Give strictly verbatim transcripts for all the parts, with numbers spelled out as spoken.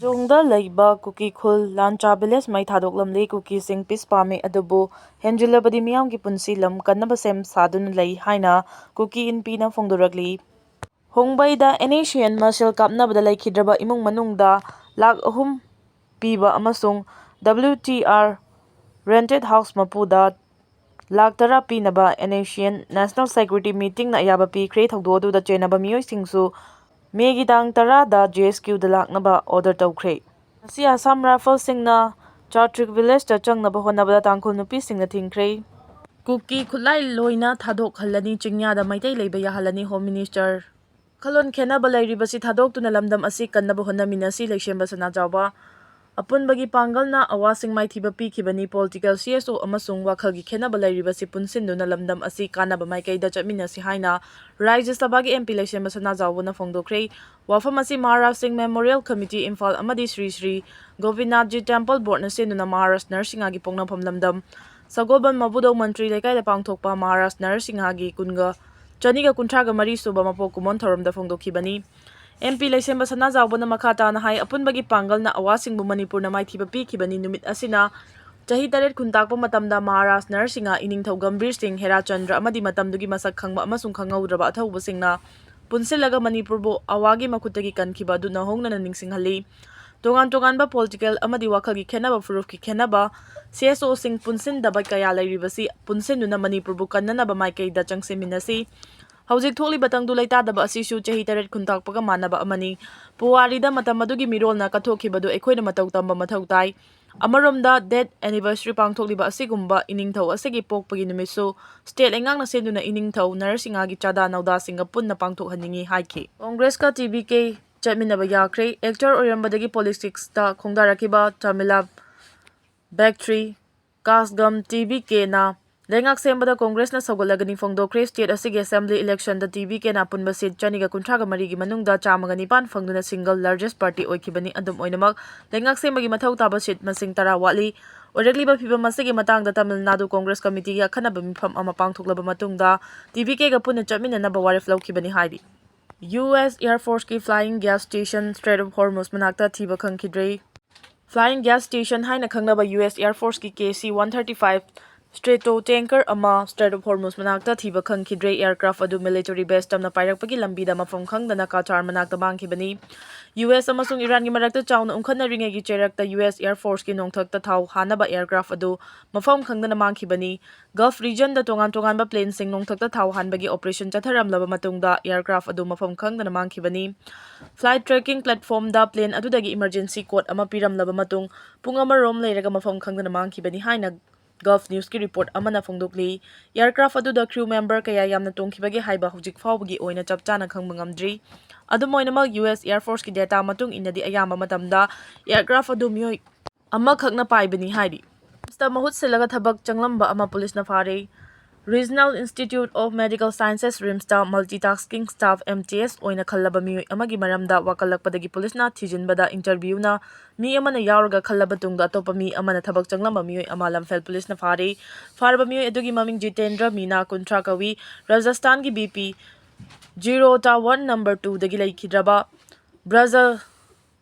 ꯖꯣꯡꯗ ꯂꯩꯕ ꯀꯨꯀꯤ ꯈꯨꯜ ꯂꯥꯟꯆꯥ ꯚꯤꯂꯦꯖ ꯃꯩ ꯊꯥꯗꯣꯛꯂꯝꯂꯤ꯫ ꯀꯨꯀꯤꯁꯤꯡ ꯄꯤꯁ ꯄꯥꯝꯃꯤ, ꯑꯗꯨꯕꯨ ꯍꯦꯟꯖꯤꯜꯂꯕꯗꯤ ꯃꯤꯌꯥꯝꯒꯤ ꯄꯨꯟꯁꯤ ꯂꯝ ꯀꯟꯅꯕ ꯁꯦꯝ ꯁꯥꯗꯨꯅ ꯂꯩ ꯍꯥꯏꯅ ꯀꯨꯀꯤ ꯏꯟꯄꯤꯅ ꯐꯣꯡꯗꯣꯔꯛꯂꯤ꯫ ꯍꯣꯡꯕꯩꯗ NSCN ꯃꯁꯦꯜ ꯀꯥꯞꯅꯕꯗ ꯂꯩꯈꯤꯗ꯭ꯔꯕ ꯏꯃꯨꯡ ꯃꯅꯨꯡꯗ ꯂꯥꯈ ꯑꯍꯨꯝ ꯄꯤꯕ ꯑꯃꯁꯨꯡ WTR rented house ꯃꯄꯨꯗ ꯂꯥꯈ ꯇꯔꯥ ꯄꯤꯅꯕ NSCN National Security Meetingꯅ ꯑꯌꯥꯕ ꯄꯤꯈ꯭ꯔꯦ꯫ ꯊꯧꯗꯣꯛ ꯑꯗꯨꯗ ꯆꯦꯟꯅꯕ ꯃꯤꯑꯣꯏꯁꯤꯡꯁꯨ ꯃꯦꯒꯤ ꯇꯥꯡ ꯇꯔꯥꯗ JSQꯗ ꯂꯥꯛꯅꯕ order ꯇꯧꯈ꯭ꯔꯦ꯫ ꯉꯁꯤ ꯑꯁꯥꯝ ꯔꯥꯏꯐꯜꯁꯤꯡꯅ ꯆꯥꯇ꯭ꯔꯤꯛ ꯚꯤꯂꯦꯖꯇ ꯆꯪꯅꯕ ꯍꯣꯠꯅꯕꯗ ꯇꯥꯡꯈꯨꯜ ꯅꯨꯄꯤꯁꯤꯡꯅ ꯊꯤꯡꯈ꯭ꯔꯦ꯫ ꯀꯨꯀꯤ ꯈꯨꯠꯂꯥꯏ ꯂꯣꯏꯅ ꯊꯥꯗꯣꯛꯍꯜꯂꯅꯤ, ꯆꯤꯡꯌꯥꯗ ꯃꯩꯇꯩ ꯂꯩꯕ ꯌꯥꯍꯜꯂꯅꯤ, ꯍꯣꯝ ꯃꯤꯅꯤꯁꯇꯔ꯫ ꯋꯥꯈꯜꯂꯣꯟ ꯈꯦꯠꯅꯕ ꯂꯩꯔꯤꯕꯁꯤ ꯊꯥꯗꯣꯛꯇꯨꯅ ꯂꯝꯗꯝ ꯑꯁꯤ ꯀꯟꯅꯕ ꯍꯣꯠꯅꯃꯤꯟꯅꯁꯤ, ꯂꯩꯁꯦꯝꯕ ꯁꯅꯥꯖꯥꯎꯕ꯫ ꯑꯄꯨꯟꯕꯒꯤ ꯄꯥꯡꯒꯜꯅ ꯑꯋꯥꯁꯤꯡ ꯃꯥꯏꯊꯤꯕ ꯄꯤꯈꯤꯕꯅꯤ꯫ Political CSO ꯑꯃꯁꯨꯡ ꯋꯥꯈꯜꯒꯤ ꯈꯦꯠꯅꯕ ꯂꯩꯔꯤꯕꯁꯤ ꯄꯨꯟꯁꯤꯟꯗꯨꯅ ꯂꯝꯗꯝ ꯑꯁꯤ ꯀꯥꯟꯅꯕ ꯃꯥꯏꯀꯩꯗ ꯆꯠꯃꯤꯟꯅꯁꯤ ꯍꯥꯏꯅ ꯔꯥꯖ꯭ꯌ ꯁꯚꯥꯒꯤ MP ꯂꯩꯁꯦꯝꯕ ꯁꯅꯥꯖꯥꯎꯕꯅ ꯐꯣꯡꯗꯣꯛꯈ꯭ꯔꯦ꯫ ꯋꯥꯐꯝ ꯑꯁꯤ ꯃꯍꯥꯔꯥꯖ ꯁꯤꯡ Memorial Committee ꯏꯝꯐꯥꯜ ꯑꯃꯗꯤ ꯁ꯭ꯔꯤ ꯁ꯭ꯔꯤ ꯒꯣꯄꯤꯅꯥꯊꯖꯤ Temple Boardꯅ ꯁꯤꯟꯗꯨꯅ ꯃꯍꯥꯔꯥꯖ ꯅꯔꯁꯤꯡꯍꯒꯤ ꯄꯣꯛꯅꯐꯝ ꯂꯝꯗꯝ ꯁꯒꯣꯜꯕꯟ ꯃꯕꯨꯗꯧ ꯃꯟꯇ꯭ꯔꯤ ꯂꯩꯀꯥꯏꯗ ꯄꯥꯡꯊꯣꯛꯄ ꯃꯍꯥꯔꯥꯖ ꯅꯔꯁꯤꯡꯍꯒꯤ ꯀꯨꯟꯒ ꯆꯅꯤꯒ ꯀꯨꯟꯊ꯭ꯔꯥꯒ ꯃꯔꯤ ꯁꯨꯕ ꯃꯄꯣꯛ ꯀꯨꯝꯑꯣꯟ ꯊꯧꯔꯝꯗ ꯐꯣꯡꯗꯣꯛꯈꯤꯕꯅꯤ꯫ MP ꯂꯩꯁꯦꯝꯕ ꯁꯅꯥꯖꯥꯎꯕꯅ ꯃꯈꯥ ꯇꯥꯅ ꯍꯥꯏ, ꯑꯄꯨꯟꯕꯒꯤ ꯄꯥꯡꯒꯜꯅ ꯑꯋꯥꯁꯤꯡꯕꯨ ꯃꯅꯤꯄꯨꯔꯅ ꯃꯥꯏꯊꯤꯕ ꯄꯤꯈꯤꯕꯅꯤ꯫ ꯅꯨꯃꯤꯠ ꯑꯁꯤꯅ ꯆꯍꯤ ꯇꯔꯦꯠ ꯈꯨꯟꯇꯥꯛꯄ ꯃꯇꯝꯗ ꯃꯍꯥꯔꯥꯖ ꯅꯔꯁꯤꯡꯍ, ꯏꯅꯤꯡꯊꯧ ꯒꯝꯚꯤꯔ ꯁꯤꯡ, ꯍꯦꯔꯥ ꯆꯟꯗ꯭ꯔ ꯑꯃꯗꯤ ꯃꯇꯝꯗꯨꯒꯤ ꯃꯁꯛ ꯈꯪꯕ ꯑꯃꯁꯨꯡ ꯈꯪꯍꯧꯗ꯭ꯔꯕ ꯑꯊꯧꯕꯁꯤꯡꯅ ꯄꯨꯟꯁꯤꯜꯂꯒ ꯃꯅꯤꯄꯨꯔꯕꯨ ꯑꯋꯥꯒꯤ ꯃꯈꯨꯠꯇꯒꯤ ꯀꯟꯈꯤꯕ ꯑꯗꯨ ꯅꯧꯍꯧꯅꯅ ꯅꯤꯡꯁꯤꯡꯍꯜꯂꯤ꯫ ꯇꯣꯉꯥꯟ ꯇꯣꯉꯥꯟꯕ political ꯑꯃꯗꯤ ꯋꯥꯈꯜꯒꯤ ꯈꯦꯠꯅꯕ, ꯐꯨꯔꯨꯞꯀꯤ ꯈꯦꯠꯅꯕ, CSOꯁꯤꯡ ꯄꯨꯟꯁꯤꯟꯗꯕ ꯀꯌꯥ ꯂꯩꯔꯤꯕꯁꯤ ꯄꯨꯟꯁꯤꯟꯗꯨꯅ ꯃꯅꯤꯄꯨꯔꯕꯨ ꯀꯟꯅꯅꯕ ꯃꯥꯏꯀꯩꯗ ꯆꯪꯁꯤꯟꯃꯤꯟꯅꯁꯤ꯫ ꯍꯧꯖꯤꯛ ꯊꯣꯛꯂꯤꯕ ꯇꯪꯗꯨ ꯂꯩꯇꯥꯗꯕ ꯑꯁꯤꯁꯨ ꯆꯍꯤ ꯇꯔꯦꯠ ꯈꯨꯟꯇꯥꯛꯄꯒ ꯃꯥꯟꯅꯕ ꯑꯃꯅꯤ꯫ ꯄꯨꯋꯥꯔꯤꯗ ꯃꯇꯝ ꯑꯗꯨꯒꯤ ꯃꯤꯔꯣꯜꯅ ꯀꯠꯊꯣꯛꯈꯤꯕꯗꯨ ꯑꯩꯈꯣꯏꯅ ꯃꯇꯧ ꯇꯝꯕ ꯃꯊꯧ ꯇꯥꯏ꯫ ꯑꯃꯔꯣꯝꯗ, death anniversary ꯄꯥꯡꯊꯣꯛꯂꯤꯕ ꯑꯁꯤꯒꯨꯝꯕ ꯏꯅꯤꯡꯊꯧ ꯑꯁꯤꯒꯤ ꯄꯣꯛꯄꯒꯤ ꯅꯨꯃꯤꯠꯁꯨ state ꯂꯩꯉꯥꯛꯅ ꯁꯤꯟꯗꯨꯅ ꯏꯅꯤꯡꯊꯧ ꯅꯔꯁꯤꯡꯍꯒꯤ ꯆꯥꯗꯥ ꯅꯧꯗꯥꯁꯤꯡꯒ ꯄꯨꯟꯅ ꯄꯥꯡꯊꯣꯛꯍꯟꯅꯤꯡꯏ ꯍꯥꯏꯈꯤ꯫ ꯀꯣꯡꯒ꯭ꯔꯦꯁꯀ TBK ꯆꯠꯃꯤꯟꯅꯕ ꯌꯥꯈ꯭ꯔꯦ꯫ Actor ꯑꯣꯏꯔꯝꯕꯗꯒꯤ politicsꯇ ꯈꯣꯡꯗꯥꯔꯛꯈꯤꯕ ꯇꯃꯤꯂꯥ ꯕꯦꯛꯇ꯭ꯔꯤ ꯀꯥꯁꯒꯝ TBKꯅ ꯂꯩꯉꯥꯛ ꯁꯦꯝꯕꯗ ꯀꯣꯡꯒ꯭ꯔꯦꯁꯅ ꯁꯧꯒꯠꯂꯒꯅꯤ ꯐꯣꯡꯗꯣꯛꯈ꯭ꯔꯦ꯫ State ꯑꯁꯤꯒꯤ assembly electionꯗ TBKꯅ ꯑꯄꯨꯟꯕ seat ꯆꯅꯤꯒ ꯀꯨꯟꯊ꯭ꯔꯥꯒ ꯃꯔꯤꯒꯤ ꯃꯅꯨꯡꯗ ꯆꯥꯝꯃꯒ ꯅꯤꯄꯥꯟ ꯐꯪꯗꯨꯅ single largest party ꯑꯣꯏꯈꯤꯕꯅꯤ꯫ ꯑꯗꯨꯝ ꯑꯣꯏꯅꯃꯛ, ꯂꯩꯉꯥꯛ ꯁꯦꯝꯕꯒꯤ ꯃꯊꯧ ꯇꯥꯕ seat ꯃꯁꯤꯡ ꯇꯔꯥ ꯋꯥꯠꯂꯤ꯫ ꯑꯣꯏꯔꯛꯂꯤꯕ ꯐꯤꯕꯝ ꯑꯁꯤꯒꯤ ꯃꯇꯥꯡꯗ ꯇꯥꯃꯤꯜ ꯅꯥꯗꯨ ꯀꯣꯡꯒ꯭ꯔꯦꯁ committeeꯒꯤ ꯑꯈꯟꯅꯕ ꯃꯤꯐꯝ ꯑꯃ ꯄꯥꯡꯊꯣꯛꯂꯕ ꯃꯇꯨꯡꯗ TBKꯒ ꯄꯨꯟꯅ ꯆꯠꯃꯤꯟꯅꯅꯕ ꯋꯥꯔꯦꯞ ꯂꯧꯈꯤꯕꯅꯤ ꯍꯥꯏꯔꯤ꯫ ꯌꯨ ꯑꯦꯁ Air Forceꯀꯤ Flying Gas Station Strait of Hormuz ꯃꯅꯥꯛꯇ ꯊꯤꯕ ꯈꯪꯈꯤꯗ꯭ꯔꯦ꯫ Flying Gas Station ꯍꯥꯏꯅ ꯈꯪꯅꯕ ꯌꯨ ꯑꯦꯁ Air Forceꯀꯤ K C one thirty five Stratotanker ꯑꯃ Strait of Hormuz ꯃꯅꯥꯛꯇ ꯊꯤꯕ ꯈꯪꯈꯤꯗ꯭ꯔꯦ꯫ Aircraft ꯑꯗꯨ military base ꯇꯝꯅ ꯄꯥꯏꯔꯛꯄꯒꯤ ꯂꯝꯕꯤꯗ ꯃꯐꯝ ꯈꯪꯗꯅ ꯀꯇꯥꯔ ꯃꯅꯥꯛꯇ ꯃꯥꯡꯈꯤꯕꯅꯤ꯫ ꯌꯨ ꯑꯦꯁ ꯑꯃꯁꯨꯡ ꯏꯔꯥꯟꯒꯤ ꯃꯔꯛꯇ ꯆꯥꯎꯅ ꯎꯪꯈꯠꯅꯔꯤꯉꯩꯒꯤ ꯆꯩꯔꯛꯇ ꯌꯨ ꯑꯦꯁ Air Forceꯀꯤ ꯅꯣꯡꯊꯛꯇ ꯊꯥꯎ ꯍꯥꯟꯅꯕ aircraft ꯑꯗꯨ ꯃꯐꯝ ꯈꯪꯗꯅ ꯃꯥꯡꯈꯤꯕꯅꯤ꯫ Gulf regionꯗ ꯇꯣꯉꯥꯟ ꯇꯣꯉꯥꯟꯕ planeꯁꯤꯡ ꯅꯣꯡꯊꯛꯇ ꯊꯥꯎ ꯍꯥꯟꯕꯒꯤ operation ꯆꯠꯊꯔꯝꯂꯕ ꯃꯇꯨꯡꯗ aircraft ꯑꯗꯨ ꯃꯐꯝ ꯈꯪꯗꯅ ꯃꯥꯡꯈꯤꯕꯅꯤ꯫ Flight tracking platformꯗ plane ꯑꯗꯨꯗꯒꯤ emergency code ꯑꯃ ꯄꯤꯔꯝꯂꯕ ꯃꯇꯨꯡ ꯄꯨꯡ ꯑꯃꯔꯣꯝ ꯂꯩꯔꯒ ꯃꯐꯝ ꯈꯪꯗꯅ ꯃꯥꯡꯈꯤꯕꯅꯤ ꯍꯥꯏꯅ Gulf Newsꯀꯤ report ꯑꯃꯅ ꯐꯣꯡꯗꯣꯛꯂꯤ꯫ Aircraft ꯑꯗꯨꯗ crew member ꯀꯌꯥ ꯌꯥꯝꯅ ꯇꯣꯡꯈꯤꯕꯒꯦ ꯍꯥꯏꯕ ꯍꯧꯖꯤꯛ ꯐꯥꯎꯕꯒꯤ ꯑꯣꯏꯅ ꯆꯞ ꯆꯥꯅ ꯈꯪꯕ ꯉꯝꯗ꯭ꯔꯤ꯫ ꯑꯗꯨꯝ ꯑꯣꯏꯅꯃꯛ, ꯌꯨ ꯑꯦꯁ Air Forceꯀꯤ data ꯃꯇꯨꯡ ꯏꯟꯅꯗꯤ, ꯑꯌꯥꯝꯕ ꯃꯇꯝꯗ aircraft ꯑꯗꯨ ꯃꯤꯑꯣꯏ ꯑꯃꯈꯛꯅ ꯄꯥꯏꯕꯅꯤ ꯍꯥꯏꯔꯤ꯫ ꯔꯤꯝꯁꯇ ꯃꯍꯨꯠ ꯁꯤꯜꯂꯒ ꯊꯕꯛ ꯆꯪꯂꯝꯕ ꯑꯃ ꯄꯨꯂꯤꯁꯅ ꯐꯥꯔꯦ꯫ Regional Institute of Medical Sciences, ꯔꯤꯝꯁꯇ multitasking staff, M T S, ꯑꯣꯏꯅ ꯈꯜꯂꯕ ꯃꯤꯑꯣꯏ ꯑꯃꯒꯤ ꯃꯔꯝꯗ ꯋꯥꯀꯠꯂꯛꯄꯗꯒꯤ ꯄꯨꯂꯤꯁꯅ ꯊꯤꯖꯤꯟꯕꯗ interviewꯅ ꯃꯤ ꯑꯃꯅ ꯌꯥꯎꯔꯒ ꯈꯜꯂꯕ ꯇꯨꯡꯗ ꯑꯇꯣꯞꯄ ꯃꯤ ꯑꯃꯅ ꯊꯕꯛ ꯆꯪꯂꯝꯕ ꯃꯤꯑꯣꯏ ꯑꯃ ꯂꯝꯐꯦꯜ ꯄꯨꯂꯤꯁꯅ ꯐꯥꯔꯦ꯫ ꯐꯥꯔꯕ ꯃꯤꯑꯣꯏ ꯑꯗꯨꯒꯤ ꯃꯃꯤꯡ ꯖꯤꯇꯦꯟꯗ꯭ꯔ ꯃꯤꯅꯥ, ꯀꯨꯟꯊ꯭ꯔꯥ ꯀꯧꯏ꯫ ꯔꯥꯖꯁꯊꯥꯟꯒꯤ B P Zero ꯇ one number twoꯗꯒꯤ ꯂꯩꯈꯤꯗ꯭ꯔꯕ ꯕ꯭ꯔꯖ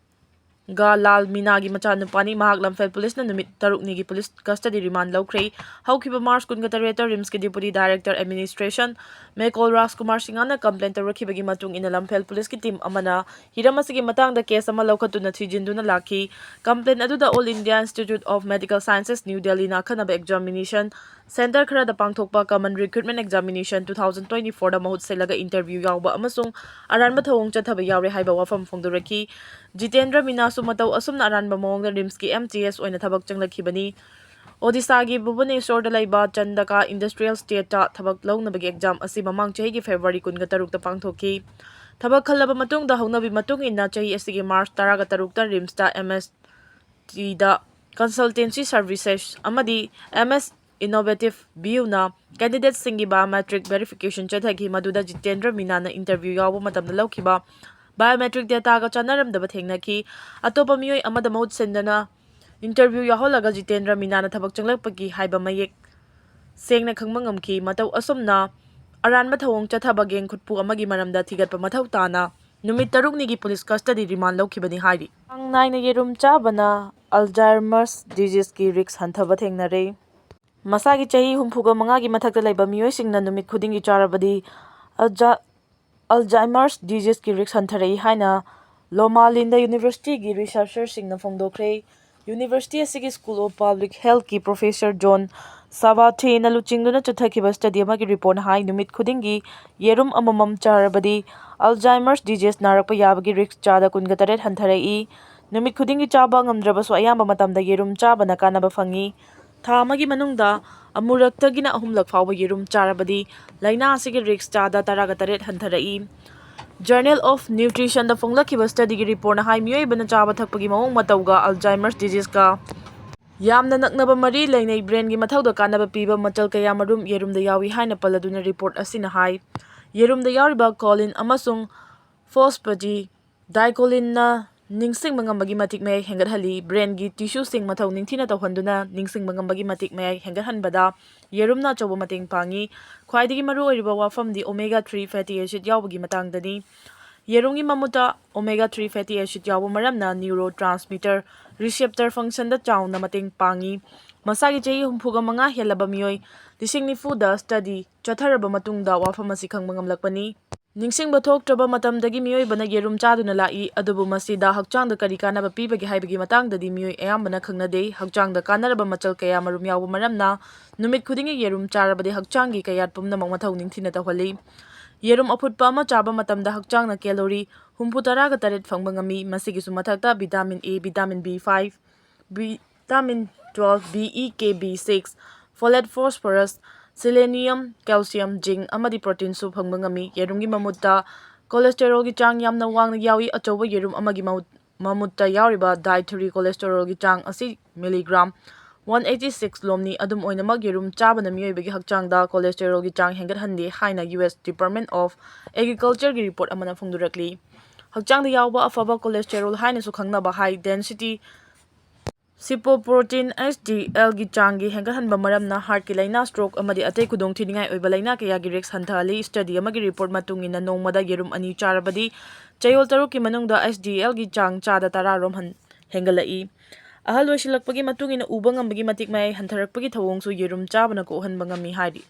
ꯒ ꯂꯥꯜ ꯃꯤꯅꯥꯒꯤ ꯃꯆꯥꯅꯨꯄꯥꯅꯤ꯫ ꯃꯍꯥꯛ ꯂꯝꯐꯦꯜ ꯄꯨꯂꯤꯁꯅ ꯅꯨꯃꯤꯠ ꯇꯔꯨꯛꯅꯤꯒꯤ ꯄꯨꯂꯤꯁ custody remand ꯂꯧꯈ꯭ꯔꯦ꯫ ꯍꯧꯈꯤꯕ March ꯀꯨꯟꯒ ꯇꯔꯦꯠꯇ ꯔꯤꯝꯁꯀꯤ Deputy Director Administration ꯃꯦꯀꯣꯜ ꯔꯥꯖꯀꯨꯃꯥꯔ ꯁꯤꯡꯍꯅ complain ꯇꯧꯔꯛꯈꯤꯕꯒꯤ ꯃꯇꯨꯡ ꯏꯟꯅ ꯂꯝꯐꯦꯜ ꯄꯨꯂꯤꯁꯀꯤ team ꯑꯃꯅ ꯍꯤꯔꯝ ꯑꯁꯤꯒꯤ ꯃꯇꯥꯡꯗ case ꯑꯃ ꯂꯧꯈꯠꯇꯨꯅ ꯊꯤꯖꯤꯟꯗꯨꯅ ꯂꯥꯛꯈꯤ꯫ Complain ꯑꯗꯨꯗ All India Institute of Medical Sciences, New Delhiꯅ ꯑꯈꯟꯅꯕ examination centre ꯈꯔꯗ ꯄꯥꯡꯊꯣꯛꯄ common recruitment examination two thousand twenty fourꯗ ꯃꯍꯨꯠ ꯁꯤꯜꯂꯒ interview ꯌꯥꯎꯕ ꯑꯃꯁꯨꯡ ꯑꯔꯥꯟꯕ ꯊꯧꯑꯣꯡ ꯆꯠꯊꯕ ꯌꯥꯎꯔꯦ ꯍꯥꯏꯕ ꯋꯥꯐꯝ ꯐꯣꯡꯗꯣꯔꯛꯈꯤ꯫ ꯖꯤꯇꯦꯟꯗ꯭ꯔ ꯃꯤꯅꯥꯁꯨ ꯃꯇꯧ ꯑꯁꯨꯝꯅ ꯑꯔꯥꯟꯕ ꯃꯑꯣꯡꯗ ꯔꯤꯝꯁꯀꯤ M T S ꯑꯣꯏꯅ ꯊꯕꯛ ꯆꯪꯂꯛꯈꯤꯕꯅꯤ꯫ ꯑꯣꯗꯤꯁꯥꯒꯤ ꯚꯨꯕꯅꯦꯁꯣꯔꯗ ꯂꯩꯕ ꯆꯟꯗꯀꯥ Industrial Estateꯇ ꯊꯕꯛ ꯂꯧꯅꯕꯒꯤ exam ꯑꯁꯤ ꯃꯃꯥꯡ ꯆꯍꯤꯒꯤ February ꯀꯨꯟꯒ ꯇꯔꯨꯛꯇ ꯄꯥꯡꯊꯣꯛꯈꯤ꯫ ꯊꯕꯛ ꯈꯜꯂꯕ ꯃꯇꯨꯡꯗ, ꯍꯧꯅꯕꯤ ꯃꯇꯨꯡ ꯏꯟꯅ, ꯆꯍꯤ ꯑꯁꯤꯒꯤ March ꯇꯔꯥꯒ ꯇꯔꯨꯛꯇ ꯔꯤꯝꯁꯇ M S Tꯗ consultancy services ꯑꯃꯗꯤ M S Innovative Bioꯅ candidateꯁꯤꯡꯒꯤ biometric verification ꯆꯠꯊꯈꯤ, ꯃꯗꯨꯗ ꯖꯤꯇꯦꯟꯗ꯭ꯔ ꯃꯤꯅꯥꯅ interview ꯌꯥꯎꯕ ꯃꯇꯝꯗ ꯂꯧꯈꯤꯕ biometric dataꯒ ꯆꯥꯟꯅꯔꯝꯗꯕ ꯊꯦꯡꯅꯈꯤ꯫ ꯑꯇꯣꯞꯄ ꯃꯤꯑꯣꯏ ꯑꯃꯗ ꯃꯍꯨꯠ ꯁꯤꯟꯗꯅ interview ꯌꯥꯎꯍꯜꯂꯒ ꯖꯤꯇꯦꯟꯗ꯭ꯔ ꯃꯤꯅꯥꯅ ꯊꯕꯛ ꯆꯪꯂꯛꯄꯒꯤ ꯍꯥꯏꯕ ꯃꯌꯦꯛ ꯁꯦꯡꯅ ꯈꯪꯕ ꯉꯝꯈꯤ꯫ ꯃꯇꯧ ꯑꯁꯨꯝꯅ ꯑꯔꯥꯟꯕ ꯊꯧꯑꯣꯡ ꯆꯠꯊꯕ ꯒꯦꯡ ꯈꯨꯠꯄꯨ ꯑꯃꯒꯤ ꯃꯔꯝꯗ ꯊꯤꯒꯠꯄ ꯃꯊꯧ ꯇꯥꯅ ꯅꯨꯃꯤꯠ ꯇꯔꯨꯛꯅꯤꯒꯤ police custody remand ꯂꯧꯈꯤꯕꯅꯤ ꯍꯥꯏꯔꯤ꯫ ꯆꯥꯡ ꯅꯥꯏꯅ ꯌꯦꯔꯨꯝ ꯆꯥꯕꯅ Alzheimer's diseaseꯀꯤ risk ꯍꯟꯊꯕ ꯊꯦꯡꯅꯔꯦ꯫ ꯃꯁꯥꯒꯤ ꯆꯍꯤ ꯍꯨꯝꯐꯨꯒ ꯃꯉꯥꯒꯤ ꯃꯊꯛꯇ ꯂꯩꯕ ꯃꯤꯑꯣꯏꯁꯤꯡꯅ ꯅꯨꯃꯤꯠ ꯈꯨꯗꯤꯡꯒꯤ ꯆꯥꯔꯕꯗꯤ Alzheimer's diseaseꯀꯤ risk ꯍꯟꯊꯔꯛꯏ ꯍꯥꯏꯅ Loma Linda Universityꯒꯤ researcherꯁꯤꯡꯅ ꯐꯣꯡꯗꯣꯛꯈ꯭ꯔꯦ꯫ University ꯑꯁꯤꯒꯤ School of Public Healthꯀꯤ professor John Sabatena ꯂꯨꯆꯤꯡꯗꯨꯅ ꯆꯠꯊꯈꯤꯕ study ꯑꯃꯒꯤ reportꯅ ꯍꯥꯏ, ꯅꯨꯃꯤꯠ ꯈꯨꯗꯤꯡꯒꯤ ꯌꯦꯔꯨꯝ ꯑꯃꯃꯝ ꯆꯥꯔꯕꯗꯤ Alzheimer's disease ꯅꯥꯔꯛꯄ ꯌꯥꯕꯒꯤ risk ꯆꯥꯗ ꯀꯨꯟꯒ ꯇꯔꯦꯠ ꯍꯟꯊꯔꯛꯏ꯫ ꯅꯨꯃꯤꯠ ꯈꯨꯗꯤꯡꯒꯤ ꯆꯥꯕ ꯉꯝꯗ꯭ꯔꯕꯁꯨ ꯑꯌꯥꯝꯕ ꯃꯇꯝꯗ ꯌꯦꯔꯨꯝ ꯆꯥꯕꯅ ꯀꯥꯟꯅꯕ ꯐꯪꯏ꯫ ꯊꯥ ꯑꯃꯒꯤ ꯃꯅꯨꯡꯗ ꯑꯃꯨꯔꯛꯇꯒꯤꯅ ꯑꯍꯨꯝꯂꯛ ꯐꯥꯎꯕ ꯌꯦꯔꯨꯝ ꯆꯥꯔꯕꯗꯤ ꯂꯥꯏꯅꯥ ꯑꯁꯤꯒꯤ risk ꯆꯥꯗ ꯇꯔꯥꯒ ꯇꯔꯦꯠ ꯍꯟꯊꯔꯛꯏ꯫ Journal of Nutritionꯗ ꯐꯣꯡꯂꯛꯈꯤꯕ studyꯒꯤ reportꯅ ꯍꯥꯏ, ꯃꯤꯑꯣꯏꯕꯅ ꯆꯥꯕ ꯊꯛꯄꯒꯤ ꯃꯑꯣꯡ ꯃꯇꯧꯒ Alzheimer's diseaseꯀ ꯌꯥꯝꯅ ꯅꯛꯅꯕ ꯃꯔꯤ ꯂꯩꯅꯩ꯫ Brainꯒꯤ ꯃꯊꯧꯗ ꯀꯥꯟꯅꯕ ꯄꯤꯕ ꯃꯆꯜ ꯀꯌꯥꯃꯔꯨꯝ ꯌꯦꯔꯨꯝꯗ ꯌꯥꯎꯏ ꯍꯥꯏꯅ ꯄꯜꯂꯗꯨꯅ report ꯑꯁꯤꯅ ꯍꯥꯏ, ꯌꯦꯔꯨꯝꯗ ꯌꯥꯎꯔꯤꯕ choline ꯑꯃꯁꯨꯡ phosphatidylcholineꯅ ꯅꯤꯡꯁꯤꯡꯕ ꯉꯝꯕꯒꯤ ꯃꯇꯤꯛ ꯃꯌꯥꯏ ꯍꯦꯟꯒꯠꯍꯜꯂꯤ꯫ Brainꯒꯤ tissueꯁꯤꯡ ꯃꯊꯧ ꯅꯤꯡꯊꯤꯅ ꯇꯧꯍꯟꯗꯨꯅ ꯅꯤꯡꯁꯤꯡꯕ ꯉꯝꯕꯒꯤ ꯃꯇꯤꯛ ꯃꯌꯥꯏ ꯍꯦꯟꯒꯠꯍꯟꯕꯗ ꯌꯦꯔꯨꯝꯅ ꯑꯆꯧꯕ ꯃꯇꯦꯡ ꯄꯥꯡꯏ꯫ ꯈ꯭ꯋꯥꯏꯗꯒꯤ ꯃꯔꯨꯑꯣꯏꯔꯤꯕ ꯋꯥꯐꯝꯗꯤ omega three fatty acid ꯌꯥꯎꯕꯒꯤ ꯃꯇꯥꯡꯗꯅꯤ꯫ ꯌꯦꯔꯨꯝꯒꯤ ꯃꯃꯨꯠꯇ omega three fatty acid ꯌꯥꯎꯕ ꯃꯔꯝꯅ neurotransmitter receptor functionꯗ ꯆꯥꯎꯅ ꯃꯇꯦꯡ ꯄꯥꯡꯏ꯫ ꯃꯁꯥꯒꯤ ꯆꯍꯤ ꯍꯨꯝꯐꯨꯒ ꯃꯉꯥ ꯍꯦꯜꯂꯕ ꯃꯤꯑꯣꯏ ꯂꯤꯁꯤꯡ ꯅꯤꯐꯨꯗ study ꯆꯠꯊꯔꯕ ꯃꯇꯨꯡꯗ ꯋꯥꯐꯝ ꯑꯁꯤ ꯈꯪꯕ ꯉꯝꯂꯛꯄꯅꯤ꯫ ꯅꯤꯡꯁꯤꯡꯕ ꯊꯣꯛꯇ꯭ꯔꯕ ꯃꯇꯝꯗꯒꯤ ꯃꯤꯑꯣꯏꯕꯅ ꯌꯦꯔꯨꯝ ꯆꯥꯗꯨꯅ ꯂꯥꯛꯏ, ꯑꯗꯨꯕꯨ ꯃꯁꯤꯗ ꯍꯛꯆꯥꯡꯗ ꯀꯔꯤ ꯀꯥꯟꯅꯕ ꯄꯤꯕꯒꯦ ꯍꯥꯏꯕꯒꯤ ꯃꯇꯥꯡꯗꯗꯤ ꯃꯤꯑꯣꯏ ꯑꯌꯥꯝꯕꯅ ꯈꯪꯅꯗꯦ꯫ ꯍꯛꯆꯥꯡꯗ ꯀꯥꯟꯅꯔꯕ ꯃꯆꯜ ꯀꯌꯥ ꯃꯔꯨꯝ ꯌꯥꯎꯕ ꯃꯔꯝꯅ ꯅꯨꯃꯤꯠ ꯈꯨꯗꯤꯡꯒꯤ ꯌꯦꯔꯨꯝ ꯆꯥꯔꯕꯗꯤ ꯍꯛꯆꯥꯡꯒꯤ ꯀꯌꯥꯠ ꯄꯨꯝꯅꯃꯛ ꯃꯊꯧ ꯅꯤꯡꯊꯤꯅ ꯇꯧꯍꯜꯂꯤ꯫ ꯌꯦꯔꯨꯝ ꯑꯐꯨꯠꯄ ꯑꯃ ꯆꯥꯕ ꯃꯇꯝꯗ ꯍꯛꯆꯥꯡꯅ calorie ꯍꯨꯝꯐꯨ ꯇꯔꯥꯒ ꯇꯔꯦꯠ ꯐꯪꯕ ꯉꯝꯃꯤ꯫ ꯃꯁꯤꯒꯤꯁꯨ ꯃꯊꯛꯇ vitamin A, vitamin B five, vitamin twelve, B E, K, B six, folate, phosphorus, selenium, calcium, zinc ꯑꯃꯗꯤ proteinꯁꯨ ꯐꯪꯕ ꯉꯝꯃꯤ꯫ ꯌꯦꯔꯨꯝꯒꯤ ꯃꯃꯨꯠꯇ cholesterolꯒꯤ ꯆꯥꯡ ꯌꯥꯝꯅ ꯋꯥꯡꯅ ꯌꯥꯎꯏ꯫ ꯑꯆꯧꯕ ꯌꯦꯔꯨꯝ ꯑꯃꯒꯤ ꯃꯃꯨꯠ-, ꯃꯃꯨꯠꯇ ꯌꯥꯎꯔꯤꯕ dietary cholesterolꯒꯤ ꯆꯥꯡ ꯑꯁꯤ milligram one eighty six ꯂꯣꯝꯅꯤ꯫ ꯑꯗꯨꯝ ꯑꯣꯏꯅꯃꯛ, ꯌꯦꯔꯨꯝ ꯆꯥꯕꯅ ꯃꯤꯑꯣꯏꯕꯒꯤ ꯍꯛꯆꯥꯡꯗ cholesterolꯒꯤ ꯆꯥꯡ ꯍꯦꯟꯒꯠꯍꯟꯗꯦ ꯍꯥꯏꯅ U S Department of Agricultureꯒꯤ report ꯑꯃꯅ ꯐꯣꯡꯗꯣꯔꯛꯂꯤ꯫ ꯍꯛꯆꯥꯡꯗ ꯌꯥꯎꯕ ꯑꯐꯕ cholesterol ꯍꯥꯏꯅꯁꯨ ꯈꯪꯅꯕ high density Lipoprotein, H D L ꯒꯤ ꯆꯥꯡꯒꯤ ꯍꯦꯟꯒꯠꯍꯟꯕ ꯃꯔꯝꯅ heart ꯀꯤ ꯂꯥꯏꯅꯥ, stroke ꯑꯃꯗꯤ ꯑꯇꯩ ꯈꯨꯗꯣꯡꯊꯤꯅꯤꯡꯉꯥꯏ ꯑꯣꯏꯕ ꯂꯥꯏꯅꯥ ꯀꯌꯥꯒꯤ risk ꯍꯟꯊꯍꯜꯂꯤ꯫ Study ꯑꯃꯒꯤ report ꯃꯇꯨꯡ ꯏꯟꯅ, ꯅꯣꯡꯃꯗ ꯌꯦꯔꯨꯝ ꯑꯅꯤ ꯆꯥꯔꯕꯗꯤ ꯆꯌꯣꯜ ꯇꯔꯨꯛꯀꯤ ꯃꯅꯨꯡꯗ H D L ꯒꯤ ꯆꯥꯡ ꯆꯥꯗ ꯇꯔꯥ ꯔꯣꯝ ꯍꯟ-, ꯍꯦꯟꯒꯠꯂꯛꯏ꯫ ꯑꯍꯜ ꯑꯣꯏꯁꯤꯜꯂꯛꯄꯒꯤ ꯃꯇꯨꯡ ꯏꯟꯅ ꯎꯕ ꯉꯝꯕꯒꯤ ꯃꯇꯤꯛ ꯃꯌꯥꯏ ꯍꯟꯊꯔꯛꯄꯒꯤ ꯊꯧꯑꯣꯡꯁꯨ ꯌꯦꯔꯨꯝ ꯆꯥꯕꯅ ꯀꯣꯛꯍꯟꯕ ꯉꯝꯃꯤ ꯍꯥꯏꯔꯤ꯫